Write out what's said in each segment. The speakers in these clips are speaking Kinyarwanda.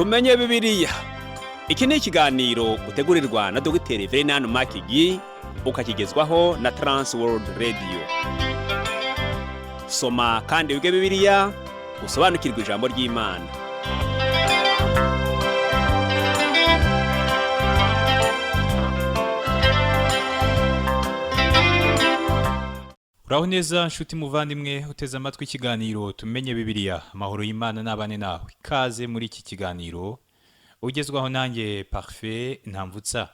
Tumenye Bibiliya. Iki ni ikiganiro utegurirwa na Dogiteri Verenani Makigi, ukakigezwaho na Trans World Radio. Soma kandi wige Bibiliya, usobanukirwe ijambo ry'Imana. Uraho neza nshuti muvandimwe uteze amatwi ikiganiro Tumenye Bibiliya. Amahoro y'Imana n'abane nawe. Ikaze muri iki kiganiro ugezwaho nanjye Parfait Ntamvutsa.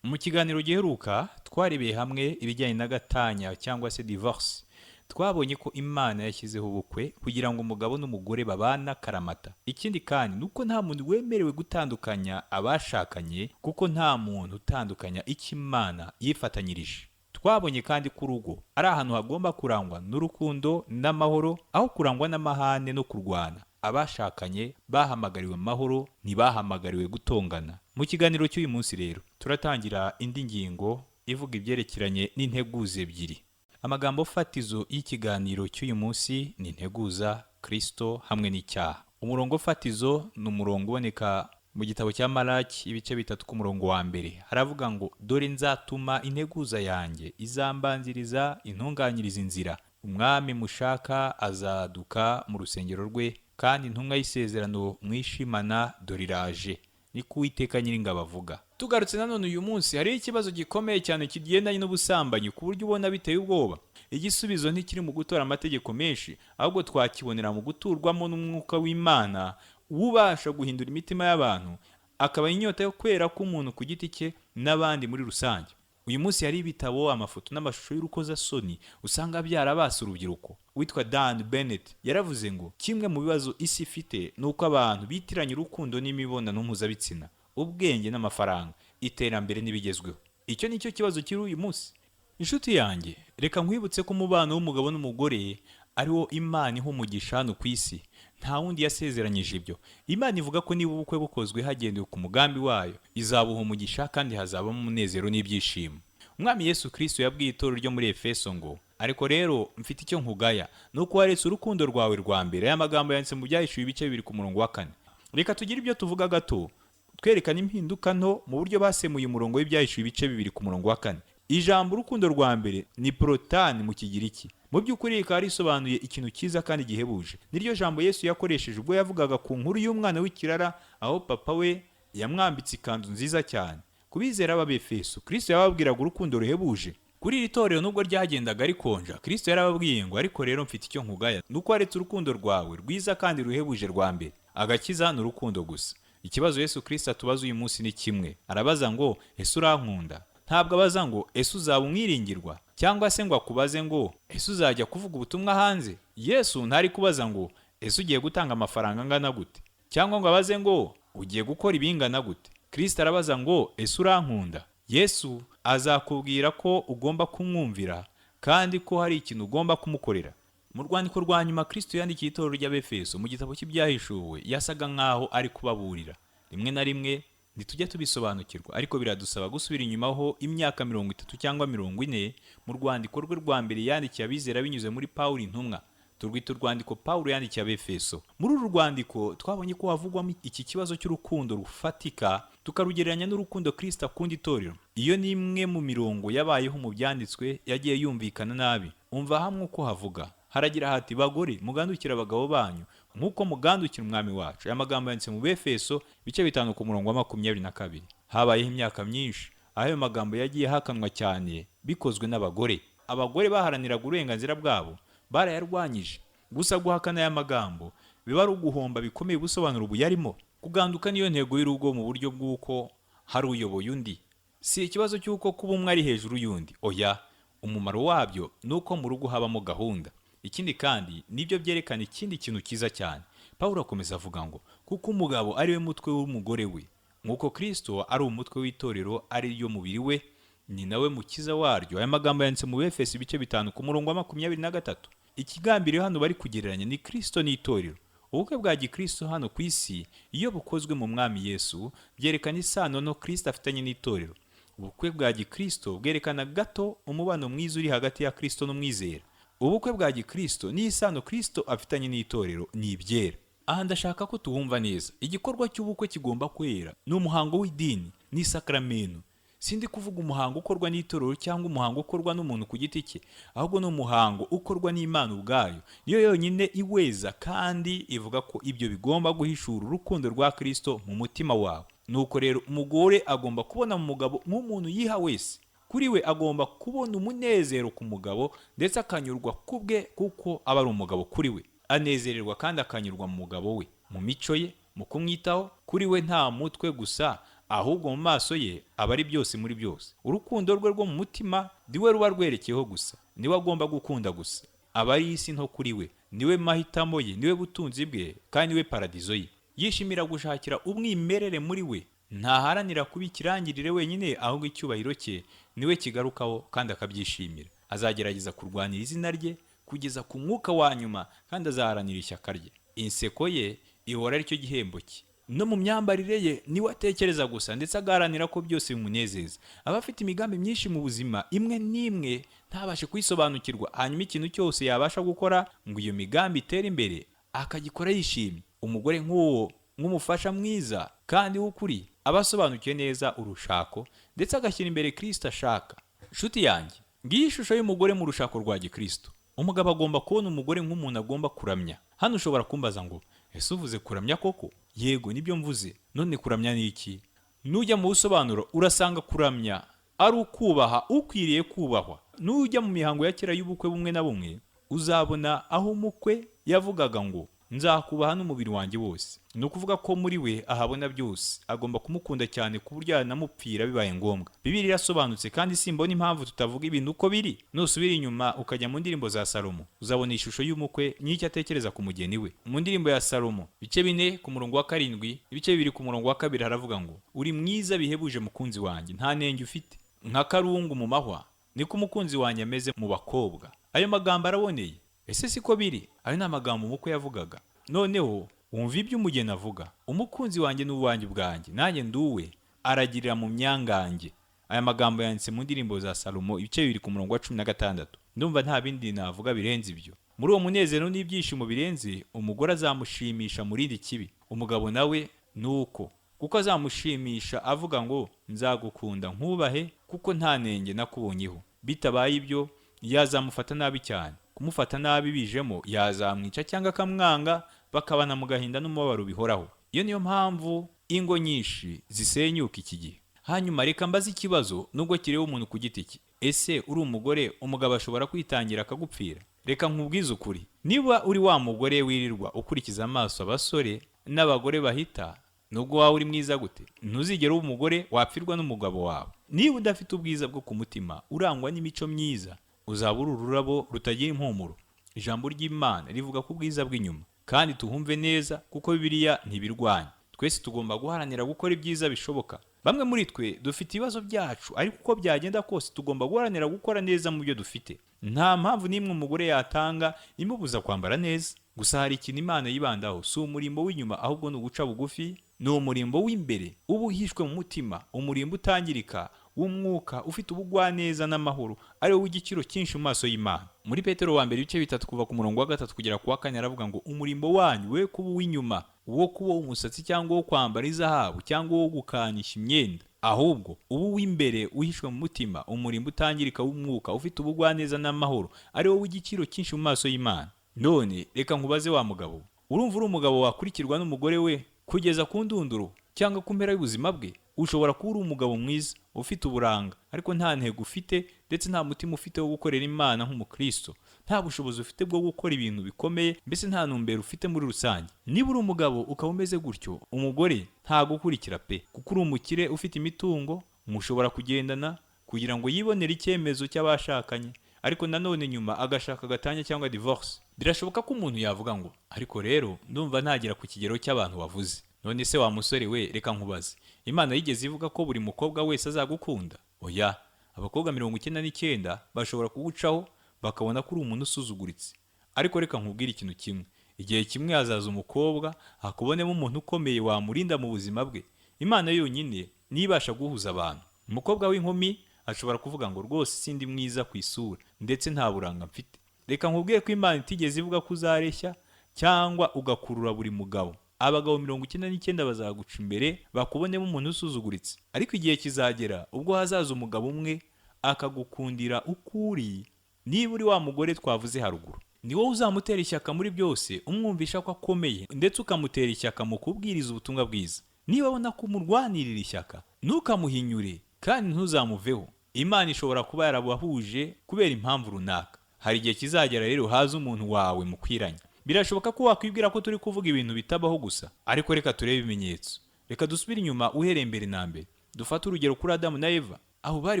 Mu kiganiro giheruka twarebeye hamwe ibijyanye n'agatanya cyangwa se divorce. Twabonye ko Imana yashyizeho ubukwe kugira ngo umugabo n'umugore babane akaramata. Ikindi kandi ni uko nta muntu wemerewe gutandukanya abashakanye, kuko nta muntu utandukanya icyo Imana yifatanyirije. Twabonye kandi ko urugo ari ahantu hagomba kurangwa n'urukundo n'amahoro, aho kurangwa n'amahane no kurwana. Abashakanye bahamagariwe amahoro, ntibahamagariwe gutongana. Mu kiganiro cy'uyu munsi rero turatangira indi ngingo ivuga ibyerekeranye n'integuza ebyiri. Amagambo fatizo y'ikiganiro cy'uyu munsi ni integuza, Kristo hamwe n'icyaha. Umurongo fatizo ni umurongo uboneka mu gitabo cya Malaki ibice 3 ku murongo wa 1. Haravuga ngo: dore nzatuma integuza yanjye izambanziriza intunganyiriza inzira, umwami mushaka azaduka mu rusengero rwe, kandi intumwa y'isezerano mwishimana dore iraje, niko Uwiteka Nyiringabo avuga. Tugarutse nanone uyu munsi hariho ikibazo gikomeye cyane kigendanye n'ubusambanyi ku buryo ubona biteye ubwoba. Igisubizo ntikiri mu gutora amategeko menshi, ahubwo twakibonera mu guturwamo n'umwuka w'Imana ubasha guhindura imitima y'abantu, akaba inyota yo kwera k'umuntu ku giti cye n'abandi muri rusange. Uyu munsi hari ibitabo, amafoto n'amashusho y'urukozasoni usanga byarabase urubyiruko. Witwa Dan Bennett yaravuze ngo kimwe mu bibazo isi ifite ni uko abantu bitiranya urukundo n'imibonano mpuzabitsina, ubwenge n'amafaranga, iterambere n'ibigezweho. Icyo nicyo kibazo kiri uyu munsi. Inshuti yanjye, reka nkwibutse ko umubano w'umugabo n'umugore ari wo Imana iha umugisha hano ku isi. Nta wundi yasezeranyije ibyo. Imana ivuga ko niba ubukwe bukozwe hagendewe ku mugambi wayo, izabuha umugisha kandi hazabamo umunezero n'ibyishimo. Umwami Yesu Kristo yabwiye itorero ryo muri Efeso ngo: ariko rero mfite icyo nkugaya, nuko waretse urukundo rwawe rwa mbere. Aya magambo yanditse mu Byahishuwe ibice 2 ku murongo wa 4. Reka tugire ibyo tuvuga gato, twerekana impinduka nto mu buryo basemuye umurongo w'Ibyahishuwe ibice 2 ku murongo wa 4. Ijambo urukundo rwa mbere ni protani mu Kigiriki. Mu by'ukuri rikaba risobanuye ikintu cyiza kandi gihebuje. Niryo jambo Yesu yakoresheje ubwo yavugaga ku nkuru y'umwana w'ikirara, aho papa we yamwambitse ikanzu nziza cyane. Ku bizera b'Abefeso, Kristo yababwiraga urukundo ruhebuje. Kuri iri torero nubwo ryagendaga rikonja, Kristo yarababwiye ngo: ariko rero mfite icyo nkugaya, nuko waretse urukundo rwawe rwiza kandi ruhebuje rwa mbere. Agakiza ni urukundo gusa. Ikibazo Yesu Kristo atubaza uyu munsi ni kimwe. Arabaza ngo: ese urankunda? Ntabwo abaza ngo ese uzaba umwiringirwa, cyangwa se ngo akubaze ngo ese uzajya kuvuga ubutumwa hanze. Yesu ntari kubaza ngo ese ugiye gutanga amafaranga angana gute, cyangwa ngo abaze ngo ugiye gukora ibingana gute. Kristo arabaza ngo ese urankunda? Yesu azakubwira ko ugomba kumwumvira kandi ko hari ikintu ugomba kumukorera. Mu rwandiko rwa nyuma Kristo yandikiye itorero ry'Abefeso mu gitabo cy'Ibyahishuwe, yasaga nkaho ari kubaburira. Rimwe na rimwe ntitujya tubisobanukirwa, ariko biradusaba gusubira inyuma ho imyaka 30 cyangwa 40 mu rwandiko rwe rwa mbere yandikiye abizera binyuze muri Pawulo intumwa. Turwita urwandiko Pawulo yandikiye Abefeso. Muri uru rwandiko twabonye ko havugwamo iki kibazo cy'urukundo rufatika, tukarugereranya n'urukundo Kristo akunda itorero. Iyo ni imwe mu mirongo yabayeho mu byanditswe yagiye yumvikana nabi. Umva hamwe uko havuga. Haragira hati: bagore mugandukira abagabo banyu nk'uko mugandukira umwami wacu. Aya magambo yanditse mu Befeso ibice 5 ku murongo wa 22. Habayeho imyaka myinshi aho ayo magambo yagiye ahakanwa cyane bikozwe n'abagore. Abagore baharaniraga uburenganzira bwabo barayarwanyije. Gusa guhakana aya magambo biba ari uguhomba bikomeye ubusobanuro buyarimo. Kuganduka niyo ntego y'urugo mu buryo bw'uko hari uyoboye undi. Si ikibazo cy'uko kuba umwe ari hejuru y'undi, oya. Umumaro wabyo ni uko mu rugo habamo gahunda. Ikindi kandi nibyo byerekana ikindi kintu cyiza cyane. Pawulo akomeza avuga ngo kuko umugabo ari we mutwe w'umugore we, nk'uko Kristo ari umutwe w'itorero ari ryo mubiri we, ni nawe mukiza waryo. Aya magambo yanditse mu Befeso ibice 5 ku murongo wa 23. Ikigambiriwe hano bari kugereranya ni Kristo n'itorero. Ubukwe bwa Gikristo hano ku isi iyo bukozwe mu Mwami Yesu byerekana isano no Kristo afitanye n'itorero. Ubukwe bwa Gikristo bwerekana gato umubano mwiza uri hagati ya Kristo n'umwizera. Ubukwe bwa Gikristo ni isano Kristo afitanye n'itorero ni ibyera. Aha ndashaka ko tuwumva neza. Igikorwa cy'ubukwe kigomba kwera, ni umuhango w'idini, ni isakaramento. Sindi kuvuga umuhango ukorwa n'itorero cyangwa umuhango ukorwa n'umuntu ku giti cye, ahubwo ni umuhango ukorwa n'Imana ubwayo. Niyo yonyine iweza kandi ivuga ko ibyo bigomba guhishura urukundo rwa Kristo mu mutima wawe. Nuko rero umugore agomba kubona mu mugabo nk'umuntu yiha wese. Kuri we agomba kubona umunezero ku mugabo ndetse akanyurwa ku bwe kuko aba ari umugabo kuri we. Anezererwa kandi akanyurwa mu mugabo we, mu mico ye, mu kumwitaho. Kuri we nta mutwe gusa, ahubwo mu maso ye aba ari byose muri byose. Urukundo rwe rwo mu mutima niwe ruba rwerekeyeho gusa, niwe agomba gukunda gusa. Aba ari isi nto kuri we, niwe mahitamo ye, niwe butunzi bwe kandi niwe paradizo ye. Yishimira gushakira umwimerere muri we, ntaharanira kuba ikirangirire wenyine, ahubwo icyubahiro cye niwe kigarukaho kandi akabyishimira. Azagerageza kurwanira izina rye kugeza ku mwuka wa nyuma kandi azaharanira ishyaka rye. Inseko ye ihora aricyo gihembo cye. No mu myambarire ye niwe atekereza gusa ndetse agaharanira ko byose bimunezeza. Aba afite imigambi myinshi mu buzima, imwe n'imwe ntabashe kuyisobanukirwa, hanyuma ikintu cyose yabasha gukora ngo iyo migambi itere imbere akagikora yishimye. Umugore nk'uwo, nk'umufasha mwiza kandi w'ukuri, aba asobanukiwe neza urushako ndetse agashyira imbere Kristo ashaka. Nshuti yanjye, ngiyi ishusho y'umugore mu rushako rwa Gikristo. Umugabo agomba kubona umugore nk'umuntu agomba kuramya. Hano ushobora kumbaza ngo ese uvuze kuramya koko? Yego, nibyo mvuze. None kuramya ni iki? Nujya mu busobanuro urasanga kuramya ari ukubaha ukwiriye kubahwa. Nujya mu mihango ya kera y'ubukwe bumwe na bumwe, uzabona aho umukwe yavugaga ngo nzakubaha n'umubiri wanjye wose. Ni ukuvuga ko muri we ahabona byose, agomba kumukunda cyane ku buryo yanamupfira bibaye ngombwa. Bibiliya irasobanutse kandi simbona impamvu tutavuga ibintu uko biri. Nusubira inyuma ukajya mu ndirimbo za Salomo, uzabona ishusho y'umukwe n'icyo atekereza ku mugeni we. Mu ndirimbo ya Salomo, ibice 4 ku murongo wa 7, ibice 2 ku murongo wa 2 haravuga ngo uri mwiza bihebuje mukunzi wanjye, nta nenge ufite, nka karungu mu mahwa niko umukunzi wanjye ameze mu bakobwa. Ayo magambo araboneye. Ese siko biri? Ayo ni amagambo umukwe yavugaga. Noneho wumva ibyo umugeni avuga: umukunzi wanjye ni uwanjye ubwanjye, nanjye nduwe, aragirira mu myangange. Aya magambo yanditse mu ndirimbo za Salomo, ibice 2 ku murongo wa 16. Ndumva nta bindi navuga birenze ibyo. Muri uwo munezero n'ibyishimo birenze, umugore azamushimisha mu rindi kibi. Umugabo nawe nuko, kuko azamushimisha avuga ngo nzagukunda nkubahe kuko nta nenge nakubonyeho. Bitabaye ibyo yazamufata nabi cyane. Kumufata nabi bijemo yazamwica cyangwa akamwanga, bakabana mu gahinda n'umubabaro bihoraho. Iyo niyo mpamvu ingo nyinshi zisenyuka iki gihe. Hanyuma reka mbaze ikibazo nubwo kireba umuntu ku giti cye. Ese uri umugore, umugabo ashobora kwitangira akagupfira? Reka nkubwize ukuri, niba uri wa mugore wirirwa ukurikiza amaso abasore n'abagore bahita, nubwo waba uri mwiza gute, ntuzigere uba umugore wapfirwa n'umugabo wawe. Niba udafite ubwiza bwo ku mutima urangwa n'imico myiza, uzaba uri ururabo rutagira impumuro. Ijambo ry'Imana rivuga ku bwiza bw'inyuma, kandi tuhumve neza kuko Bibiliya ntibirwanya. Twese tugomba guharanira gukora ibyiza bishoboka. Bamwe muri twe dufite ibibazo byacu, ariko uko byagenda kose tugomba guharanira gukora neza mu byo dufite. Nta mpamvu n'imwe umugore yatanga imubuza kwambara neza. Gusa hari ikintu Imana yibandaho, si umurimbo w'inyuma ahubwo ni uguca bugufi, ni umurimbo w'imbere uba uhishwe mu mutima, umurimbo utangirika w'umwuka ufite ubugwaneza n'amahoro, ari wo w'igiciro cyinshi mu maso y'Imana. Muri Petero wa mbere ibice 3 kuva ku murongo wa 3 kugera ku wa 4 aravuga ngo umurimbo wanyu we kuba uw'inyuma, uwo kuba umusatsi cyangwa uwo kwambara izahabu cyangwa uwo gukanisha imyenda, ahubwo ubu w'imbere uhishwe mu mutima, umurimbo utangirika w'umwuka ufite ubugwaneza n'amahoro, ari wo w'igiciro cyinshi mu maso y'Imana. None reka nkubaze wa mugabo, urumva uri umugabo wakurikirwa n'umugore we kugeza ku ndunduro cyangwa ku mpera y'ubuzima bwe? Ushobora kuba uri umugabo mwiza ufite uburanga, ariko nta ntego ufite ndetse nta mutima ufite wo gukorera Imana nk'umukristo, nta bushobozi ufite bwo gukora ibintu bikomeye, mbese nta ntumbero ufite muri rusange. Niba uri umugabo ukaba umeze gutyo, umugore ntagukurikira pe, kuko uri umukire ufite imitungo mushobora kugendana kugira ngo yibonere icyemezo cy'abashakanye, ariko nanone nyuma agashaka gatanya cyangwa divorce. Birashoboka ko umuntu yavuga ngo ariko rero ndumva ntagera ku kigero cy'abantu bavuze. None se wa musore we, reka nkubaze, Imana yigeze ivuga ko buri mukobwa wese azagukunda? Oya, abakobwa 99 bashobora kugucaho bakabona ko uri umuntu usuzuguritse. Ariko reka nkubwire ikintu kimwe, igihe kimwe hazaza umukobwa akubonemo umuntu ukomeye wamurinda mu buzima bwe. Imana yonyine nibasha guhuza abantu. Umukobwa w'inkumi ashobora kuvuga ngo rwose sindi mwiza ku isura ndetse nta buranga mfite. Reka nkubwire ko Imana itigeze ivuga ko uzareshya Cyangwa ugakurura buri mugabo. Abagabo 99 bazaguca imbere, bakubonemo umuntu usuzuguritse. Ariko igihe kizagera ubwo hazaza umugabo umwe akagukundira uko uri, niba uri wa mugore twavuze haruguru. Ni wowe uzamutera ishyaka muri byose, umwumvisha ko akomeye, ndetse ukamutera ishyaka mu kubwiriza ubutumwa bwiza. Niba abona ko umurwanirira ishyaka, ntukamuhinyure kandi ntuzamuveho. Imana ishobora kuba yarabahuje kubera impamvu runaka. Hari igihe kizagera rero haza umuntu wawe mukwiranye. Birashoboka ko wakwibwira ko turi kuvuga ibintu bitabaho gusa, ariko reka turebe ibimenyetso. Reka dusubire inyuma uhereye mbere na mbere. Dufate urugero kuri Adamu na Eva, aho bari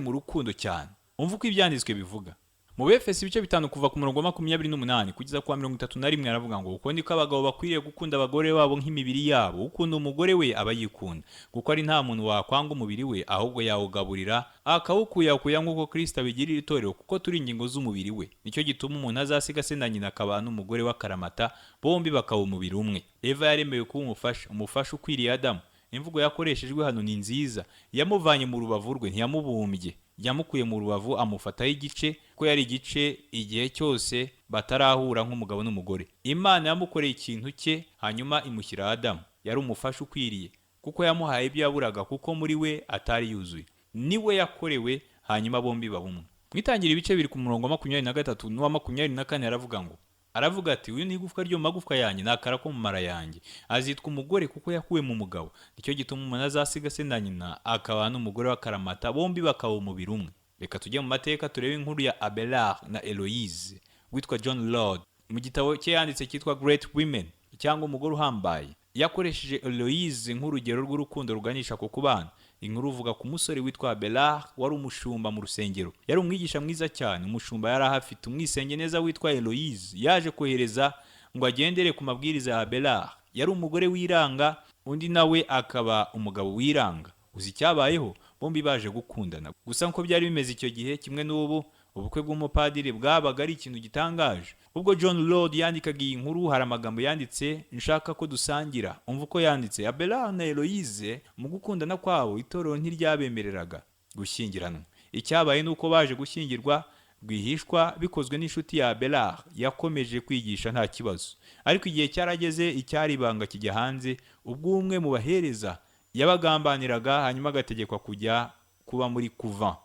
mu rukundo cyane. Umva uko Ibyanditswe bivuga. Mu Befesi ibice 5, kuva ku murongo wa 28 kugeza ku wa 31, aravuga ngo: "Uko niko abagabo bakwiriye gukunda abagore babo nk'imibiri yabo. Ukunda umugore we aba yikunda, kuko ari nta muntu wakwanga umubiri we, ahubwo yawugaburira akawukuyakuya, nk'uko Kristo abigirira itorero, kuko turi ingingo z'umubiri we. Nicyo gituma umuntu azasiga se na nyina akabana n'umugore w'akaramata, bombi bakaba umubiri umwe." Eva yaremewe kuba umufasha, umufasha ukwiriye Adamu. Imvugo yakoreshejwe hano ni nziza. Yamuvanye mu rubavu rwe, ntiyamubumbye, yamukuye mu rubavu amufataho igice, ko yari igice igihe cyose batarahura nk'umugabo n'umugore. Imana yamukoreye ikintu cye, hanyuma imushyira Adamu. Yari umufasha ukwiriye kuko yamuhaye ibyo yaburaga, kuko muri we atari yuzuye. Niwe yakorewe, hanyuma bombi baba umwe. Mwitangira ibice 2, ku murongo wa 23 n'uwa 24, aravuga ngo, aravuga ati: "Uyu ni igufwa ryo mu magufwa yanjye, ni akara ko mu mara yanjye. Azitwa umugore kuko yakuwe mu mugabo. Nicyo gituma umuntu azasiga se na nyina akaba n'umugore w'akaramata, bombi bakaba umubiri umwe." Reka tujye mu mateka turebe inkuru ya Abelard na Eloise. Witwa John Lord, mu gitabo cye yanditse cyitwa Great Women, cyangwa Umugore Uhambaye, yakoresheje Eloise nk'urugero rw'urukundo ruganisha ku kubana. Inkuru ivuga ku musore witwa Abelard wari umushumba mu rusengero. Yari umwigisha mwiza cyane. Umushumba yari ahafite umwisenge neza witwa Eloise. Yaje kohereza ngo agendere ku mabwiriza ya Abelard. Yari umugore wiranga, undi nawe akaba umugabo wiranga. Uzi icyabayeho? Bombi baje gukundana. Gusa nk'uko byari bimeze icyo gihe kimwe n'ubu, ubukwe bw'umupadiri bwabaga ari ikintu gitangaje. Ubwo John Lord yandikaga iyi nkuru, hari amagambo yanditse nshaka ko dusangira. Umva uko yanditse: Abelard na Eloise mu gukundana kwabo, itorero ntiryabemereraga gushyingiranwa. Icyabaye ni uko baje gushyingirwa rwihishwa, bikozwe n'inshuti ya Abelard. Yakomeje kwigisha nta kibazo, ariko igihe cyarageze icyari ibanga kijya hanze, ubwo umwe mu bahereza yabagambaniraga, hanyuma agategekwa kujya kuba muri couvent,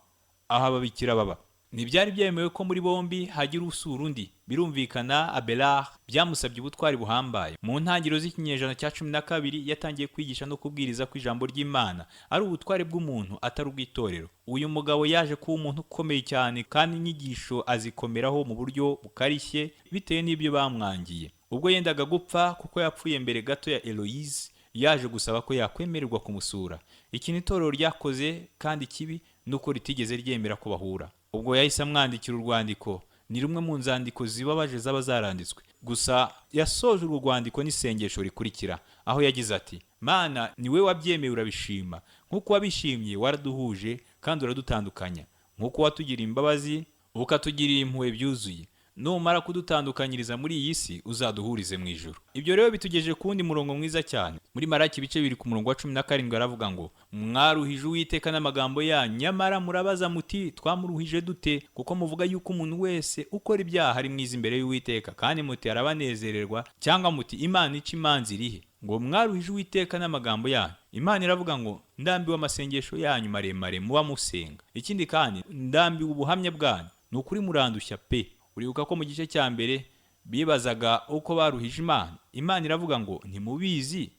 aho ababikira baba. Ntibyari byemewe ko muri bombi hagira usura undi. Birumvikana, Abelard byamusabye ubutwari buhambaye. Mu ntangiriro z'ikinyejana cya 12 yatangiye kwigisha no kubwiriza ko ijambo ry'Imana ari ubutware bw'umuntu, atari ubw'itorero. Uyu mugabo yaje kuba umuntu ukomeye cyane, kandi inyigisho azikomeraho mu buryo bukarishye bitewe n'ibyo bamwangiye. Ubwo yendaga gupfa, kuko yapfuye mbere gato ya Eloise, yaje gusaba ko yakwemererwa kumusura. Ikintu itorero ryakoze kandi kibi ni uko ritigeze ryemera ko bahura. Ubwo yahise amwandikira urwandiko. Ni rumwe mu nzandiko zibabaje zaba zaranditswe. Gusa yasoje urwo rwandiko n'isengesho rikurikira, aho yagize ati: "Mana, ni we wabyemeye, urabishima. Nk'uko wabishimye waraduhuje kandi uradutandukanya, nk'uko watugiriye imbabazi ukatugirira impuhwe byuzuye, numara kudutandukanyiriza muri iyi si, uzaduhurize mu ijuru." Ibyo rero bitugejeje ku wundi murongo mwiza cyane. Muri Maraki ibice 2, ku murongo wa 17, aravuga ngo: "Mwaruhije Uwiteka n'amagambo yanyu. Nyamara murabaza muti: 'Twamuruhije dute?' Kuko muvuga yuko umuntu wese ukora ibyaha ari mwiza imbere y'Uwiteka, kandi muti: 'Arabanezererwa,' cyangwa muti: 'Imana ica imanza irihe?' Ngo mwaruhije Uwiteka n'amagambo yanyu." Imana iravuga ngo: "Ndambiwe amasengesho yanyu maremare muba musenga. Ikindi kandi ndambiwe ubuhamya bwanyu. Ni ukuri murandushya pe." Uribuka ko mu gice cya mbere bibazaga uko baruhije Imana. Imana iravuga ngo: "Ntimubizi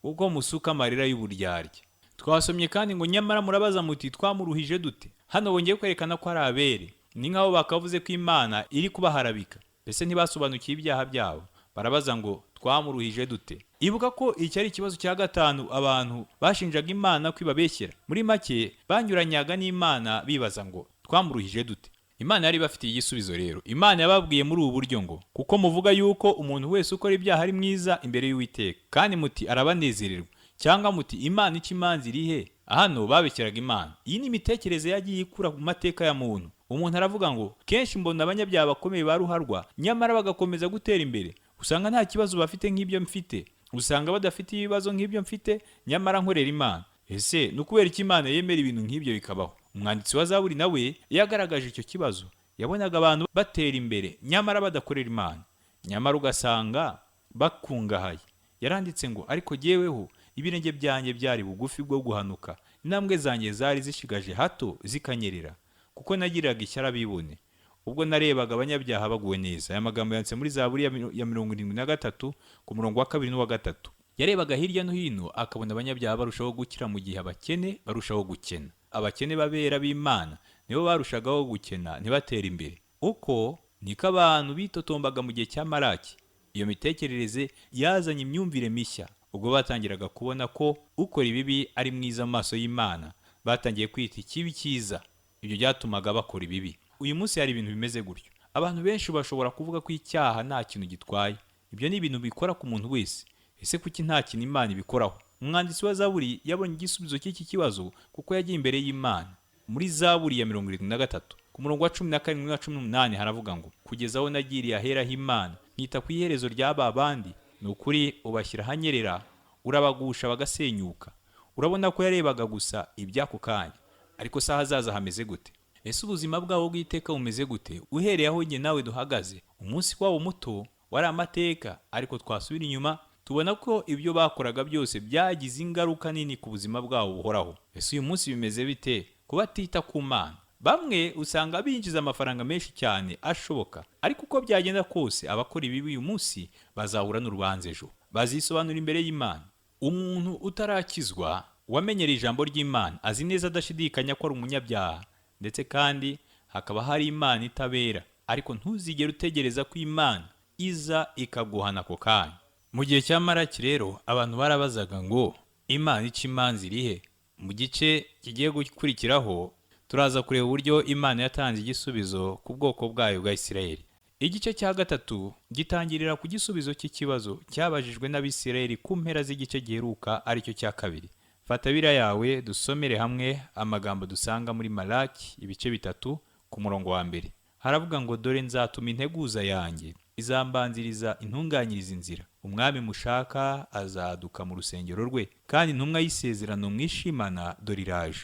uko musuka amarira y'uburyarya." Twasomye kandi ngo: "Nyamara murabaza muti: 'Twamuruhije dute?'" Hano bongeye kwerekana ko ari abere. Ni nk'aho bakavuze ko Imana iri kubaharabika. Mbese ntibasobanukiwe ibyaha byabo? Barabaza ngo: "Twamuruhije dute?" Ibuka ko iki ari ikibazo cya gatanu abantu bashinjaga Imana kwibabeshyera. Muri make, banyuranyaga n'Imana bibaza ngo: "Twamuruhije dute?" Imana yari ibafitiye igisubizo rero. Imana yababwiye muri ubu buryo ngo: "Kuko muvuga yuko umuntu wese ukora ibyaha ari mwiza imbere y'Uwiteka, kandi muti: 'Arabanezererwa,' cyangwa muti: 'Imana ica imanza irihe?'" Hano babeshyeraga Imana. Iyi ni imitekerereze yagiye ikura mu mateka ya muntu. Umuntu aravuga ngo: "Kenshi mbona abanyabyaha bakomeye ba ruharwa, nyamara bagakomeza gutera imbere. Usanga nta kibazo bafite nk'ibyo mfite, usanga badafite ibibazo nk'ibyo mfite, nyamara nkorera Imana. Ese ni ukubera iki Imana yemera ibintu nk'ibyo bikabaho?" Umwanditsi wa Zaburi nawe yagaragaje icyo kibazo. Yabonaga abantu batera imbere nyamara badakorera Imana, nyamara ugasanga Bakungahaye. Yaranditse ngo: "Ariko jyeweho ibirenge byanjye byari bugufi bwo guhanuka, intambwe zanjye zari zishigaje hato zikanyerera, kuko nagiriraga ishyari abibone, ubwo narebaga abanyabyaha baguwe neza." Aya magambo yanditse muri Zaburi ya 73 ku murongo wa 2 n'uwa 3. Yarebaga hirya no hino akabona abanyabyaha barushaho gukira mu gihe abakene barushaho gukena. Abakene babera b'Imana nibo barushagaho gukena, ntibatere imbere. Uko niko abantu bitotombaga mu gihe cya Maraki. Iyo mitekerereze yazanye imyumvire mishya ubwo batangiraga kubona ko ukora ibibi ari mwiza mu maso y'Imana. Batangiye kwita ikibi cyiza. Ibyo byatumaga bakora ibibi. Uyu munsi hari ibintu bimeze gutyo. Abantu benshi bashobora kuvuga ko icyaha nta kintu gitwaye. Ibyo ni ibintu bikora ku muntu wese. Ese kuki nta kintu Imana ibikoraho? Umwanditsi wa Zaburi yabonye igisubizo cy'iki kibazo kuko yagiye imbere y'Imana. Muri Zaburi ya 73 ku murongo wa 17 na 18 haravuga ngo: "Kugeza aho nagiriye aheraho Imana, nkita ku iherezo ry'aba bandi, ni ukuri ubashyira ahanyerera, urabagusha bagasenyuka." Urabona ko yarebaga gusa iby'ako kanya, ariko se ahazaza hameze gute? Ese ubuzima bwabo bw'iteka bumeze gute? Uhereye aho njye nawe duhagaze, umunsi wabo muto wari amateka, ariko twasubira inyuma tubona ko ibyo bakoraga byose byagize ingaruka nini ku buzima bwabo buhoraho. Ese uyu munsi bimeze bite ku batita ku Mana? Bamwe usanga binjiza amafaranga menshi cyane ashoboka, ariko uko byagenda kose abakora ibibi uyu munsi bazahura n'urubanza ejo, bazisobanura imbere y'Imana. Umuntu utarakizwa wamenyereye ijambo ry'Imana azi neza adashidikanya ko ari umunyabyaha, ndetse kandi hakaba hari Imana itabera. Ariko ntuzigere utegereza ko Imana iza ikaguhana ako kanya. Mu gihe cya Maraki rero abantu barabazaga ngo: "Imana ica imanza irihe?" Mu gice kigiye gukurikiraho turaza kureba uburyo Imana yatanze igisubizo ku bwoko bwayo bwa Isirayeli. Igice cya 3 gitangirira ku gisubizo cy'ikibazo cyabajijwe n'Abisirayeli ku mpera z'igice giheruka, aricyo cya 2. Fata Bibiliya yawe dusomere hamwe amagambo dusanga muri Malaki ibice 3 ku murongo wa 1. Haravuga ngo: "Dore nzatuma integuza yanjye izambanziriza intunganyiriza inzira. Umwami mushaka azaduka mu rusengero rwe, kandi intumwa y'isezerano mwishimana dore iraje.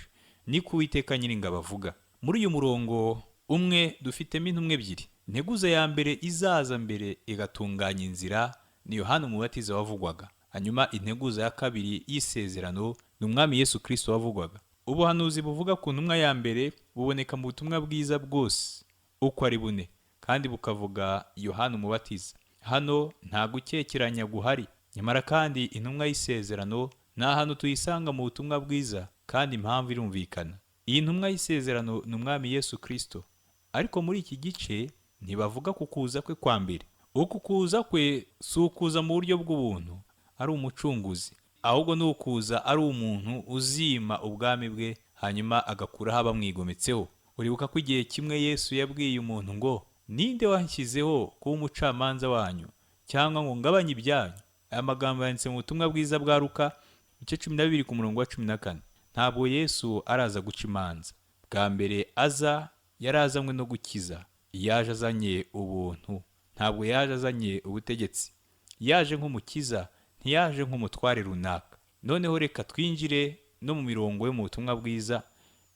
Niko Uwiteka Nyiringabo avuga." Muri uyu murongo umwe dufitemo intumwa ebyiri. Integuza ya mbere izaza mbere igatunganya inzira ni Yohana Umubatiza wavugwaga. Hanyuma integuza ya 2 y'isezerano ni Umwami Yesu Kristo wavugwaga. Ubuhanuzi buvuga ku ntumwa ya mbere buboneka mu butumwa bwiza bwose uko ari bune, kandi bukavuga Yohana Umubatiza. Hano nta gukekeranya guhari. Nyamara kandi intumwa y'isezerano nta hantu tuyisanga mu butumwa bwiza, kandi impamvu irumvikana. Iyi ntumwa y'isezerano ni Umwami Yesu Kristo. Ariko muri iki gice ntibavuga ku kuza kwe kwa mbere. Uku kuza kwe si ukuza mu buryo bw'ubuntu ari umucunguzi, ahubwo ni ukuza ari umuntu uzima ubwami bwe, hanyuma agakuraho abamwigometseho. Uribuka ko igihe kimwe Yesu yabwiye umuntu ngo: "Ninde wanshyizeho kuba umucamanza wanyu, cyangwa ngo ngabanye ibyanyu?" Aya magambo yanditse mu butumwa bwiza bwa Luka ibice 12 ku murongo wa 14. Ntabwo Yesu araza guca imanza. Bwa mbere aza yarazanywe no gukiza. Yaje azanye ubuntu, ntabwo yaje azanye ubutegetsi. Yaje nk'umukiza, ntiyaje nk'umutware runaka. Noneho reka twinjire no mu mirongo yo mu butumwa bwiza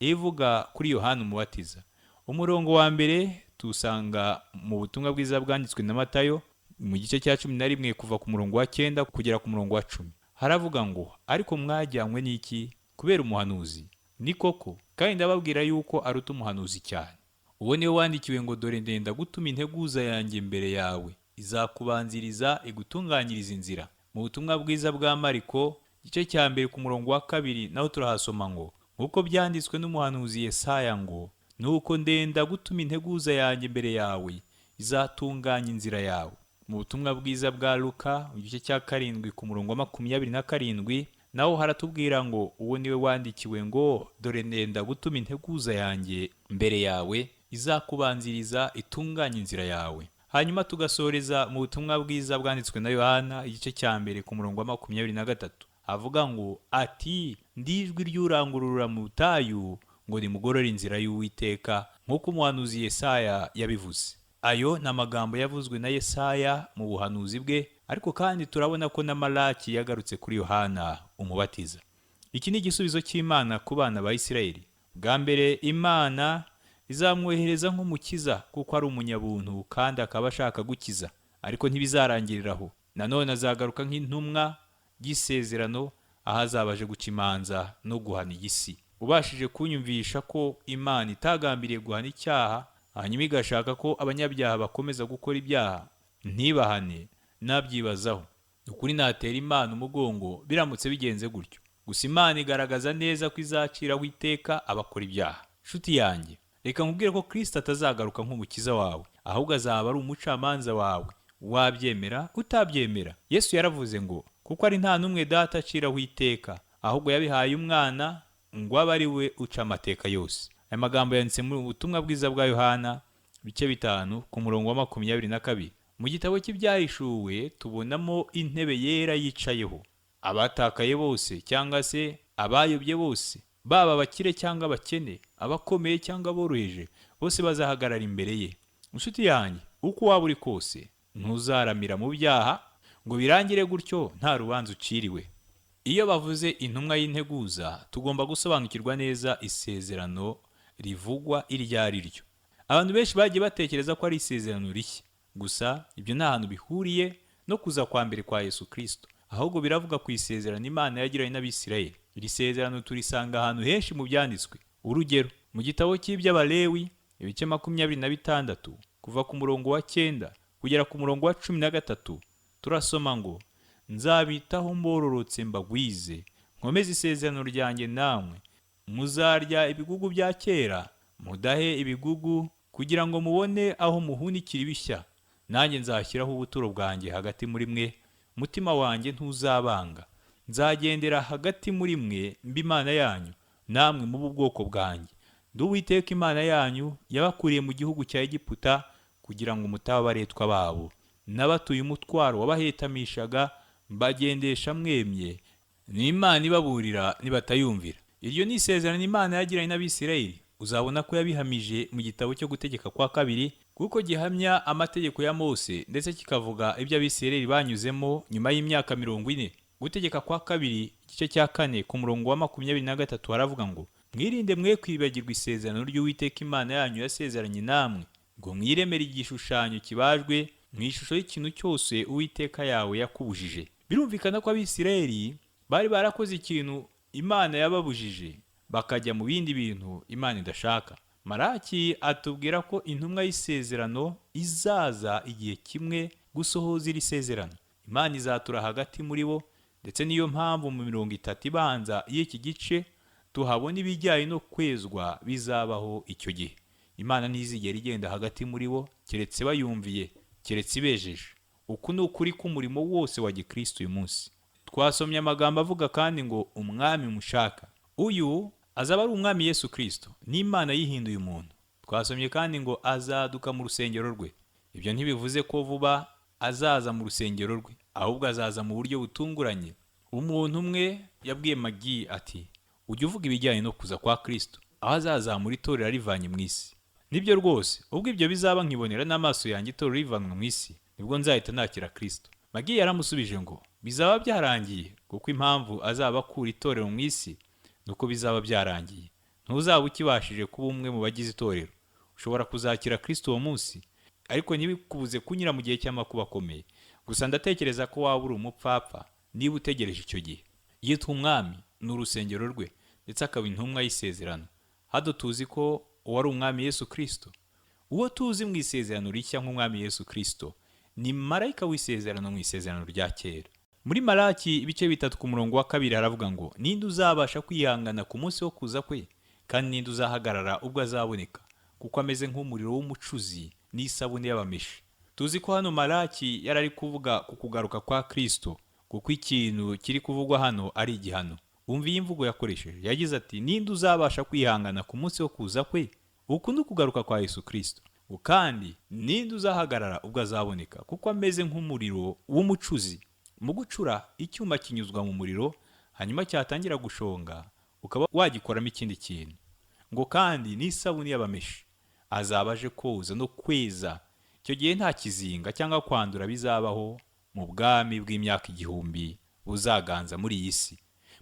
ivuga kuri Yohana Umubatiza. Umurongo wa 1 tuwusanga mu butumwa bwiza bwanditswe na Matayo mu gice cya 11 kuva ku murongo wa 9 kugera ku murongo wa 10. Haravuga ngo: "Ariko mwajyanywe n'iki? Kubera umuhanuzi? Ni koko, kandi ndababwira yuko aruta umuhanuzi cyane. Uwo niwe wandikiwe ngo: Dore ndenda gutuma integuza yanjye imbere yawe, izakubanziriza igutunganyiriza inzira." Mu butumwa bwiza bwa Mariko igice cya 2 ku murongo wa 2 naho turahasoma ngo: "Nk'uko byanditswe n'umuhanuzi Yesaya ngo: Nuko ndenda gutuma integuza yanjye imbere yawe, izatunganya inzira yawe." Mu butumwa bwiza bwa Luka mu gice cya 7 ku murongo wa 27 naho haratubwira ngo: "Uwo niwe wandikiwe ngo: Dore ndenda gutuma integuza yanjye mbere yawe, izakubanziriza itunganya inzira yawe." Hanyuma tugasoreza mu butumwa bwiza bwanditswe na Yohana igice cya 1 ku murongo wa 23 avuga ngo: "Ati ndijwi ry'urangurura mu butayu ngo nimugorore inzira y'Uwiteka, nk'uko umuhanuzi Yesaya yabivuze." Ayo ni amagambo yavuzwe na Yesaya mu buhanuzi bwe, ariko kandi turabona ko na Malaki yagarutse kuri Yohana Umubatiza. Iki ni igisubizo cy'Imana ku bana ba Isirayeli. Bwa mbere Imana izamwohereza nk'umukiza kuko ari umunyabuntu kandi akaba ashaka gukiza, ariko ntibizarangirira aho. Nanone azagaruka nk'intumwa y'isezerano, aho azaba aje guca imanza no guhana iyi si. Ubashije kunyumvisha ko Imana itagambiriye guhana icyaha, hanyuma igashaka ko abanyabyaha bakomeza gukora ibyaha ntibahane, nabyibazaho. Ukuri natera Imana umugongo biramutse bigenze gutyo. Gusa Imana igaragaza neza ko izaciraho iteka abakora ibyaha. Nshuti yanjye, reka nkubwire ko Kristo atazagaruka nk'umukiza wawe, ahubwo azaba ari umucamanza wawe, wabyemera utabyemera. Yesu yaravuze ngo kuko ari nta n'umwe Data aciraho iteka, ahubwo yabihaye umwana ngo abe ari we uca amateka yose. Aya magambo yanditse mu butumwa bwiza bwa Yohana ibice 5 ku murongo wa 22. Mu gitabo cy'Ibyahishuwe tubonamo intebe yera yicayeho abatakaye bose cyangwa se abayobye bose, baba abakire cyangwa abakene, abakomeye cyangwa aboroheje, bose bazahagarara imbere ye. Inshuti yanjye, uko waba uri kose, ntuzaramira mu byaha ngo birangire gutyo nta rubanza uciriwe. Iyo bavuze intumwa y'integuza, tugomba gusobanukirwa neza isezerano rivugwa iryo ari ryo. Abantu benshi bagiye batekereza ko ari isezerano rishya, gusa ibyo nta hantu bihuriye no kuza kwa mbere kwa Yesu Kristo, ahubwo biravuga ku isezerano Imana yagiranye n'Abisirayeli. Iri sezerano turisanga ahantu henshi mu byanditswe. Urugero, mu gitabo cy'iby'Abalewi ibice 26 kuva ku murongo wa 9 kugera ku murongo wa 13, turasoma ngo nzabitaho mbororotse mbagwize, nkomeze isezerano ryanjye namwe, muzarya ibigugu bya kera, mudahe ibigugu kugira ngo mubone aho muhunikira ibishya. Nanjye nzashyiraho ubuturo bwanjye hagati muri mwe, umutima wanjye ntuzabanga. Nzagendera hagati muri mwe mbe Imana yanyu, namwe mube ubwoko bwanjye. Ndi Uwiteka Imana yanyu yabakuriye mu gihugu cya Egiputa kugira ngo mutaba abaretwa babo. Nabatuye umutwaro wabahetamishaga, mbagendesha mwemye. Ni Imana ibaburira nibatayumvira. Iryo ni isezerano Imana yagiranye n'Abisirayeli. Uzabona ko yabihamije mu gitabo cyo Gutegeka kwa Kabiri, kuko gihamya amategeko ya Mose ndetse kikavuga ibyo Abisirayeli banyuzemo nyuma y'imyaka 40. Gutegeka kwa Kabiri igice cya 4 ku murongo wa 23 haravuga ngo mwirinde mwe kwibagirwa isezerano ry'Uwiteka Imana yanyu yasezeranye namwe, ngo mwiremere igishushanyo kibajwe mu ishusho y'ikintu cyose Uwiteka yawe yakubujije. Birumvikana ko Abisirayeli bari barakoze ikintu Imana yababujije, bakajya mu bindi bintu Imana idashaka. Malaki atubwira ko intumwa y'isezerano izaza igihe kimwe gusohoza iri sezerano. Imana izatura hagati muri bo, ndetse niyo mpamvu mu 30 ibanza y'iki gice tuhabona ibijyanye no kwezwa bizabaho icyo gihe. Imana ntizigera igenda hagati muri bo keretse bayumviye, keretse ibejeje. Uku ni ukuri k'umurimo wose wa Gikristo uyu munsi. Twasomye amagambo avuga kandi ngo umwami mushaka. Uyu azaba ari umwami Yesu Kristo, n'Imana yihinduye umuntu. Twasomye kandi ngo azaduka mu rusengero rwe. Ibyo ntibivuze ko vuba azaza mu rusengero rwe, ahubwo azaza mu buryo butunguranye. Umuntu umwe yabwiye Magi ati ujya uvuga ibijyanye no kuza kwa Kristo, aho azazamura itorero arivanye mu isi. Nibyo rwose, ubwo ibyo bizaba nkibonera n'amaso yanjye itorero rivanwe mu isi, nibwo nzahita nakira Kristo. Magi yaramusubije ngo bizaba byarangiye, kuko impamvu azaba akura itorero mu isi nuko bizaba byarangiye. Ntuzaba ukibashije kuba umwe mu bagize itorero. Ushobora kuzakira Kristo uwo munsi, ariko ntibikubuze kunyura mu gihe cy'amakuba akomeye. Gusa ndatekereza ko waba uri umupfapfa niba utegereje icyo gihe. Yitwa umwami, ni urusengero rwe, ndetse akaba intumwa y'isezerano. Hano tuzi ko uwo ari umwami Yesu Kristo. Uwo tuzi mu isezerano rishya nk'umwami Yesu Kristo ni marayika w'isezerano mu isezerano rya kera. Muri Malaki ibice 3 ku murongo wa 2 haravuga ngo ninde uzabasha kwihangana ku munsi wo kuza kwe, kandi ninde uzahagarara ubwo azaboneka, kuko ameze nk'umuriro w'umucuzi n'isabune y'abameshi. Tuzi ko hano Malaki yari ari kuvuga ku kugaruka kwa Kristo, kuko ikintu kiri kuvugwa hano ari igihano. Umva iyi mvugo yakoresheje, yagize ati ninde uzabasha kwihangana ku munsi wo kuza kwe? Uku ni ukugaruka kwa Yesu Kristo. Kandi ninde uzahagarara ubwo azaboneka, kuko ameze nk'umuriro w'umucuzi. Mu gucura icyuma kinyuzwa mu muriro, hanyuma cyatangira gushonga ukaba wagikoramo ikindi kintu. Ngo kandi n'isabune y'abameshi, azaba aje koza no kweza. Icyo gihe nta kizinga cyangwa kwandura bizabaho mu bwami bw'imyaka 1000 buzaganza muri iyi si.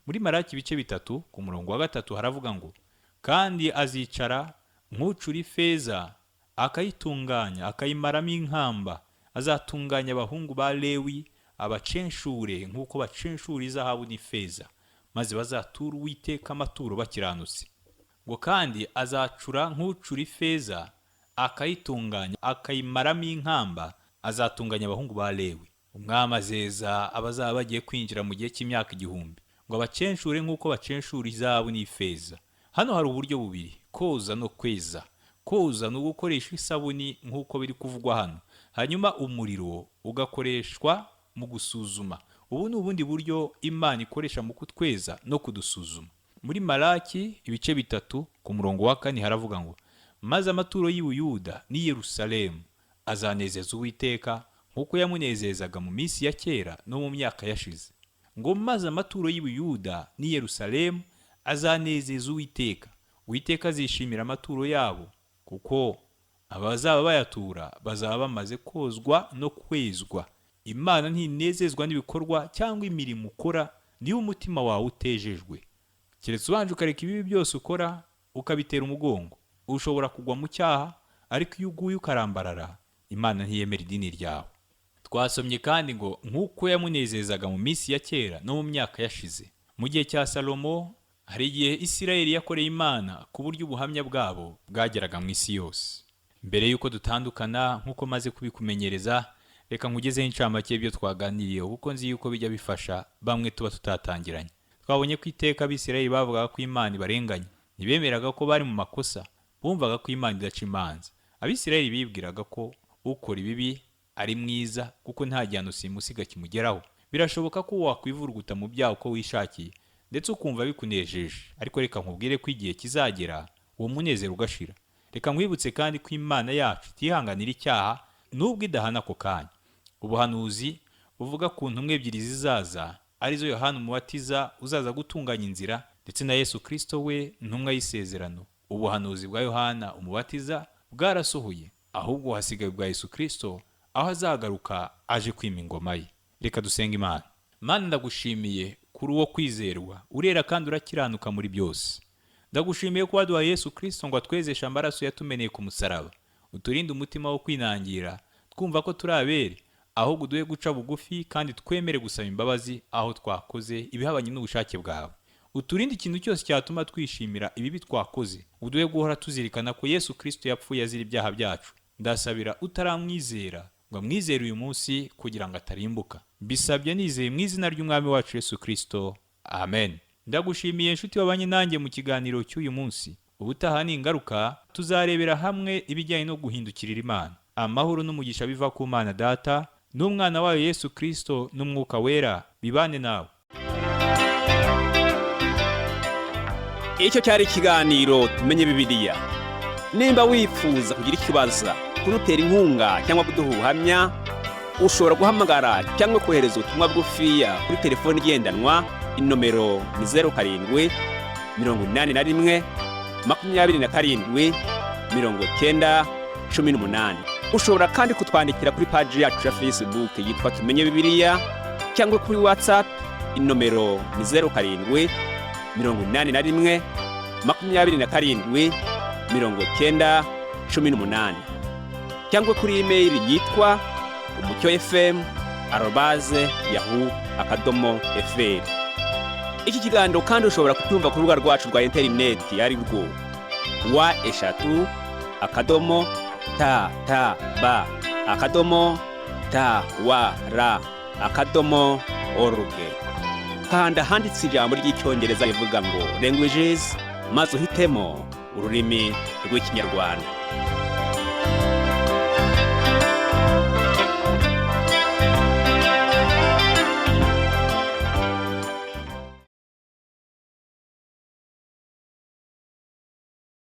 Muri Malaki ibice 3 ku murongo wa 3 haravuga ngo kandi azicara nk'ucura ifeza akayitunganya akayimaramo inkamba, azatunganya abahungu ba Lewi Abacenshura nk'uko bacenshura izahabu n'ifeza, maze bazatura Uwiteka amaturo bakiranutse. Ngo kandi azacura nk'ucura ifeza, akayitunganya, akayimaramo inkamba, azatunganya abahungu ba Lewi. Umwami azeza abazaba bagiye kwinjira mu gihe cy'imyaka 1000, ngo abacenshura nk'uko bacenshura izahabu n'ifeza. Hano hari uburyo bubiri: koza no kweza. Koza ni ugukoresha isabuni nk'uko biri kuvugwa hano, hanyuma umuriro ugakoreshwa mu gusuzuma. Ubu ni ubundi buryo Imana ikoresha mu kutweza no kudusuzuma. Muri Malaki ibice 3 ku murongo wa 4 haravuga ngo: "Maze amaturo y'i Buyuda n'i Yerusalemu azanezeza Uwiteka nk'uko yamunezezaga mu minsi ya kera no mu myaka yashize." Ngo maze amaturo y'i Buyuda n'i Yerusalemu azanezeza Uwiteka. Uwiteka azishimira amaturo yabo, kuko abazaba bayatura bazaba bamaze kozwa no kwezwa. Imana ntinezezwa n'ibikorwa cyangwa imirimo ukora niba umutima wawe utejejwe. Keretse ubanje ukareka ibibi byose ukora ukabitera umugongo. Ushobora kugwa mu cyaha, ariko iyo uguye ukarambarara, Imana ntiyemera idini ryawe. Twasomye kandi ngo nk'uko yamunezezaga mu minsi ya kera no mu myaka yashize. Mu gihe cya Salomo hari igihe Isirayeli yakoreye Imana ku buryo ubuhamya bwabo bwageraga mu isi yose. Mbere y'uko dutandukana, nk'uko maze kubikumenyereza, reka nkugezeho incamake y'ibyo twaganiriyeho, kuko nzi yuko bijya bifasha bamwe tuba tutatangiranye. Twabonye ko iteka Abisirayeli bavugaga ko Imana ibarenganya. Ntibemeraga ko bari mu makosa, bumvaga ko Imana idaca imanza. Abisirayeli bibwiraga ko ukora ibibi ari mwiza, kuko nta gihano simusiga kimugeraho. Birashoboka ko wakwivuruguta mu byaha uko wishakiye, ndetse ukumva bikunejeje, ariko reka nkubwire ko igihe kizagera uwo munezero ugashira. Reka nkwibutse kandi ko Imana yacu itihanganira icyaha nubwo idahana ako kanya. Ubuhanuzi buvuga ku ntumwa ebyiri zizaza, arizo Yohana Umubatiza uzaza gutunganya inzira, ndetse na Yesu Kristo we ntumwa y'isezerano. Ubuhanuzi bwa Yohana Umubatiza bwarasohoye, ahubwo hasigaye ubwa Yesu Kristo aho azagaruka aje kwima ingoma ye. Reka dusenge Imana. Mana, ndagushimiye kuri uwo kwizerwa, urera kandi urakiranuka muri byose. Ndagushimiye ko waduha Yesu Kristo ngo atwezeshe amaraso yatumeneye ku musaraba. Uturinde umutima wo kwinangira twumva ko turi abere, ahubwo uduhe guca bugufi kandi twemere gusaba imbabazi aho twakoze ibihabanye n'ubushake bwawe. Uturinde ikintu cyose cyatuma twishimira ibibi twakoze. Uduhe guhora tuzirikana ko Yesu Kristo yapfuye azira ibyaha byacu. Ndasabira utaramwizera ngo amwizere uyu munsi kugira ngo atarimbuka. Mbisabye nizeye mu izina ry'Umwami wacu Yesu Kristo, amen. Ndagushimiye inshuti wabanye nanjye mu kiganiro cy'uyu munsi. Ubutaha ni ingaruka tuzarebera hamwe ibijyanye no guhindukirira Imana. Amahoro n'umugisha biva ku Mana Data n'Umwana wayo Yesu Kristo n'Umwuka Wera bibane nawe. Icyo cyari ikiganiro Tumenye Bibiliya. Nimba wifuza kugira ikibazo, kudutera inkunga cyangwa kuduha ubuhamya, ushobora guhamagara cyangwa kohereza ubutumwa bugufiya kuri telefoni igendanwa. Inomero ni 0781 27 90 18. Ushobora kandi kutwandikira kuri paji yacu ya Facebook yitwa Tumenye Bibiliya, cyangwa kuri WhatsApp. Inomero ni 0781 27 90 18, cyangwa kuri imeyili yitwa umucyofm@yahoo.fr. Iki kiganiro kandi ushobora kucyumva ku rubuga rwacu rwa interineti, ari rwo www.ttb.twr.org. Kanda ahanditse ijambo ry'Icyongereza rivuga ngo "languages", maze uhitemo ururimi rw'Ikinyarwanda.